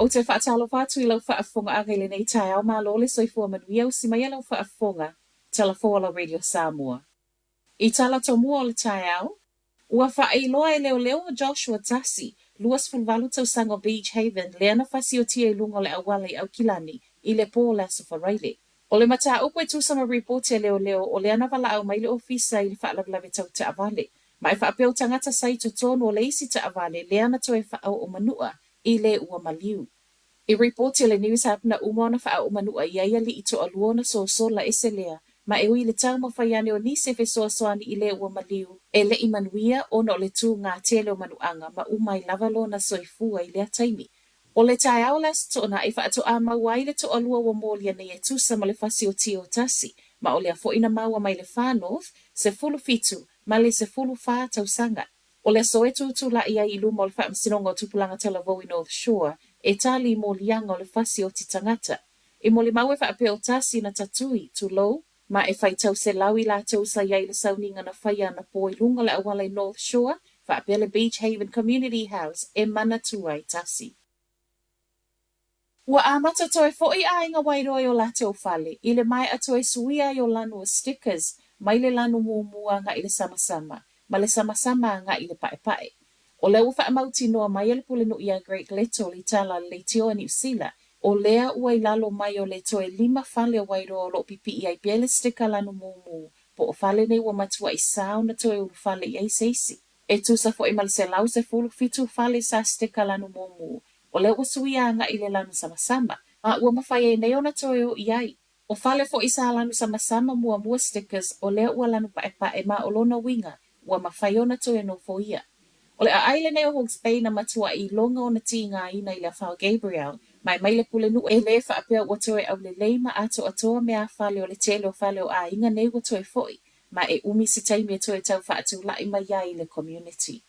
Ou te faatalofa atu i lau faafofogaaga i lenei taeao malo le soifua manuia usi maia lau faafofoga Talafoa la Radio Samoa. I tala tomua o le taeao, ua faailoa e leoleo o Joshua Tasi, 28 tausaga o Beach Haven, lea na fasiotia i luga o le auala i Aukilani i le po o le Aso Faraile. O le mataupu e tusa ma ripoti a leoleo o lea na valaau mai le ofisa i le faalavelave tau taavale, ma e faapea o tagata sa i totonu o le isi taavale lea na toe faaoo manua i le ua maliu. I ripoti a le News Hub na uma ona faaoo manua i ai alii toalua ona sosola ese lea, ma e ui i le taumafai ane o nisi e fesoasoani i le ua maliu, e le i manuia ona o le tūgā tele o manuaga ma uma ai lava lona soifua i lea taimi. O le taeao o le Aso Toonai faatoa maua ai le toalua ua molia nei e tusa ma le fasiotia o Tasi, ma o lea foi na maua mai le Far North, 17 ma le 14 tausaga. O le aso e tutulai ai i luma o le Faamasinoga o Tupulaga Talavou i North Shore e tali i moliaga o le fasioti tagata. I molimau e faapea o Tasi na tatui, tulou, ma e faitau selau i latou sa i ai i le sauniga na faia anapo i luga o le auala i North Shore, faapea le Beach Haven Community House e manatua ai Tasi. Ua amata toe foʻi Aiga Wairoa i o latou fale, i le maea toe suia ai o lanu o stickers mai le lanu muamua agai i le samasama, ma le samasama agai i le paepae. O lea ua faamautinoa mai e le Pulenuu iā Greg Little i tala a le Leitio a Niu Sila, o lea ua i lalo mai o le toe lima fale o Wairoa o lo o pipii ai pea le sticker lanu mumu, po o fale nei ua matuai sa ona toe ulufale i ai se isi. E tusa foi ma le 117 fale sa sticker lanu mumu, o lea ua suia agai i le lanu samasama, ma ua mafai ai nei ona toe o i ai. O fale foi sa lanu samasama muamua stickers o lea ua lanu paepae ma o lona uiga ua mafai ona toe nofoia. O le aai lenei o Hawke's Bay na matuai iloga ona tigaina i le afa o Gabrielle, ma e mai le pulenuu e le faapea ua toe aulelei ma atoatoa meafale o le tele o fale o aiga nei ua toe foi, ma e umi se taimi e toe tau faatulai mai ai i le community.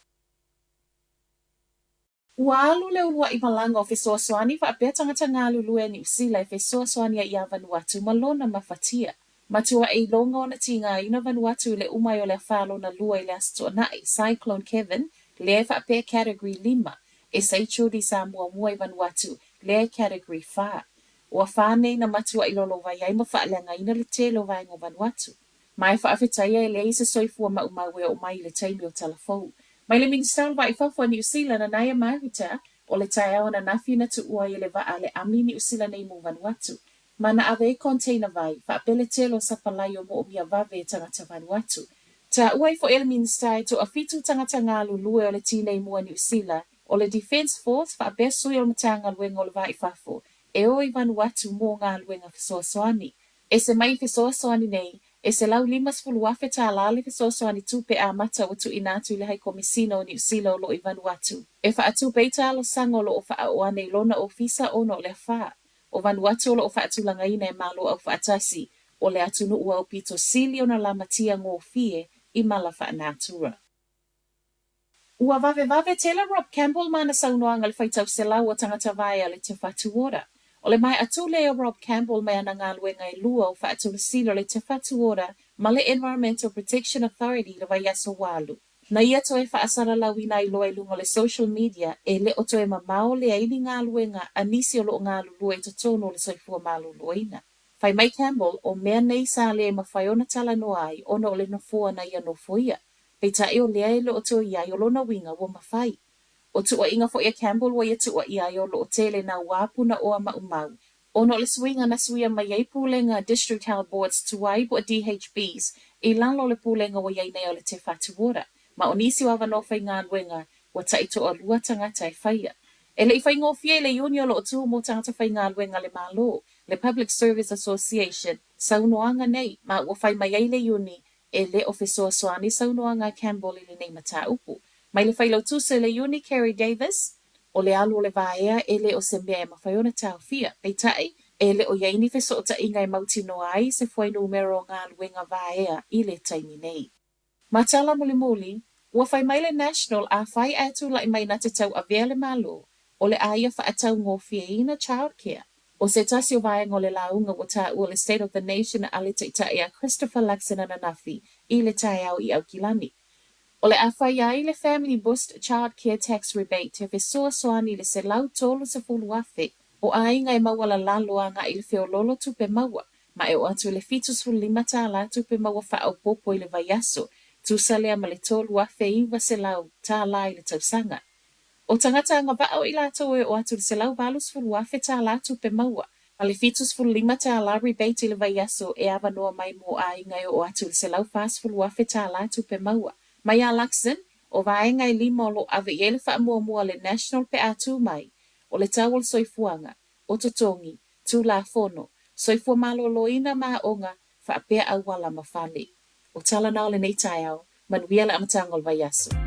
Ua alu le uluai malaga o fesoasoani faapea tagata galulue a Niu Sila e fesoasoani ai iā Vanuatu ma lona mafatia. Matuai iloga ona tigaina Vanuatu i le uma ai o le afa lona lua i le Aso Toonai, Cyclone Kevin, lea e faapea Category lima, e Seichudi sa muamua i Vanuatu, lea e Category fa. O afa nei na matuai lolovai ai ma faaleagaina le tele o vaega o Vanuatu. Ma e faafetaia e leai se soifua maumau e oo mai i le taimi o Talafou. Mai le Minisita o le Vaa i Fafo a Niu Sila, Nanaia Mahuta, o le taeao ananafi na tuua ai e le vaa a le ami Niu Sila nei mo Vanuatu. Ma na ave ai container vai, faapea le tele o sapalai o moomia vave e tagata Vanuatu. Taua ai foi e le Minisita e toafitu tagata galulue o le tinei mu a Niu Sila, o le Defence Force faapea sui o le Matagaluega o le Vaa i Fafo, e o i Vanuatu mo galuega fesoasoani. Ese mai i fesoasoani nei, e $150,000 tālā le fesoasoani tupe amata ua tuuina atu i le Haikomisina o Niu Sila o lo o i Vanuatu e faatupe ai talosaga o lo o faaoo ane i lona ofisa ona o le afa o Vanuatu o lo o faatulagaina e Malo Aufaatasi o le atunuu aupito sili ona lamatia gofie i mala faanatura. Ua vavevave tele Rob Campbell ma ana saunoaga i le faitau selau o tagata vaea le Te Whatu Ora. O le maea tule o Rob Campbell mai ana galuega e lua o faatonusili o le Te Whatu Ora ma le Environmental Protection Authority i le vaiaso ua alu. Na ia toe faasalalauina ai loa i luga o le social media e le o toe mamao leai ni galuega a nisi o lo o galulue i totonu o le soifua maloloina. Fai mai Campbell, o mea nei sa le mafai ona talanoa ai ona o le nofoa na ia nofoia. Peitai o lea e le o toe i ai o lona uiga ua mafai. O tuuaiga foi a Campbell ua ia tuuaia ai o lo o tele nā uā punaoa maumau ona o le suiga na suia mai ai pulega District Health Boards tuai po o DHBs i lalo o le pulega ua i ai nei o le Te Whatu Ora ma o nisi o avanoa faigaluega ua taitoalua tagata e faia. E le i faigofie i le iuni o lo o tū mō tagata faigaluega a le Malo, le Public Service Association, saunoaga nei, ma ua fai mai ai le iuni e le o fesoasoani saunoaga a Campbell i lenei mataupu. Mai le Failautusi o le Iuni Kerry Davis, o le alu o le vaea e le o se mea e mafai ona taofia, peitai, e le o i ai ni fesootaiga e mautinoa ai se fuainumera o galuega vaea i le taimi nei. Ma tala mulimuli, ua fai mai le National afai ae tulai mai na te tauavea le Malo, o le a ia faataugofieina child care. O se tasi o vaega o le lauga ua taua le State of the Nation a le Taitai a Christopher Luxon ananafi i le taeao i Aukilani. O le a faia ai le Family Boost Child Care Tax Rebate e fesoasoani i le 130,000 o aiga e maualalalo agai i le feoloolo tupe maua, ma e oo atu i le $75 tupe maua faaopoopo i le vaiaso, tusa lea ma le $3,900 i le tausaga. O tagata agavaa o i latou e oo atu i le $180,000 tupe maua, ma le $75 rebate i le vaiaso e avanoa mai mo aiga e oo atu i le $140,000 tupe maua. Mai ia Luxon, o vaega e lima o lo o ave i ai le faamuamua a le National pe a tu mai, o le tau o le soifuaga, o totogi, Tulafono, soifua maloloina ma aoga, faapea auala ma fale. O tala na o lenei taeao, manuia le amataga o le vaiaso.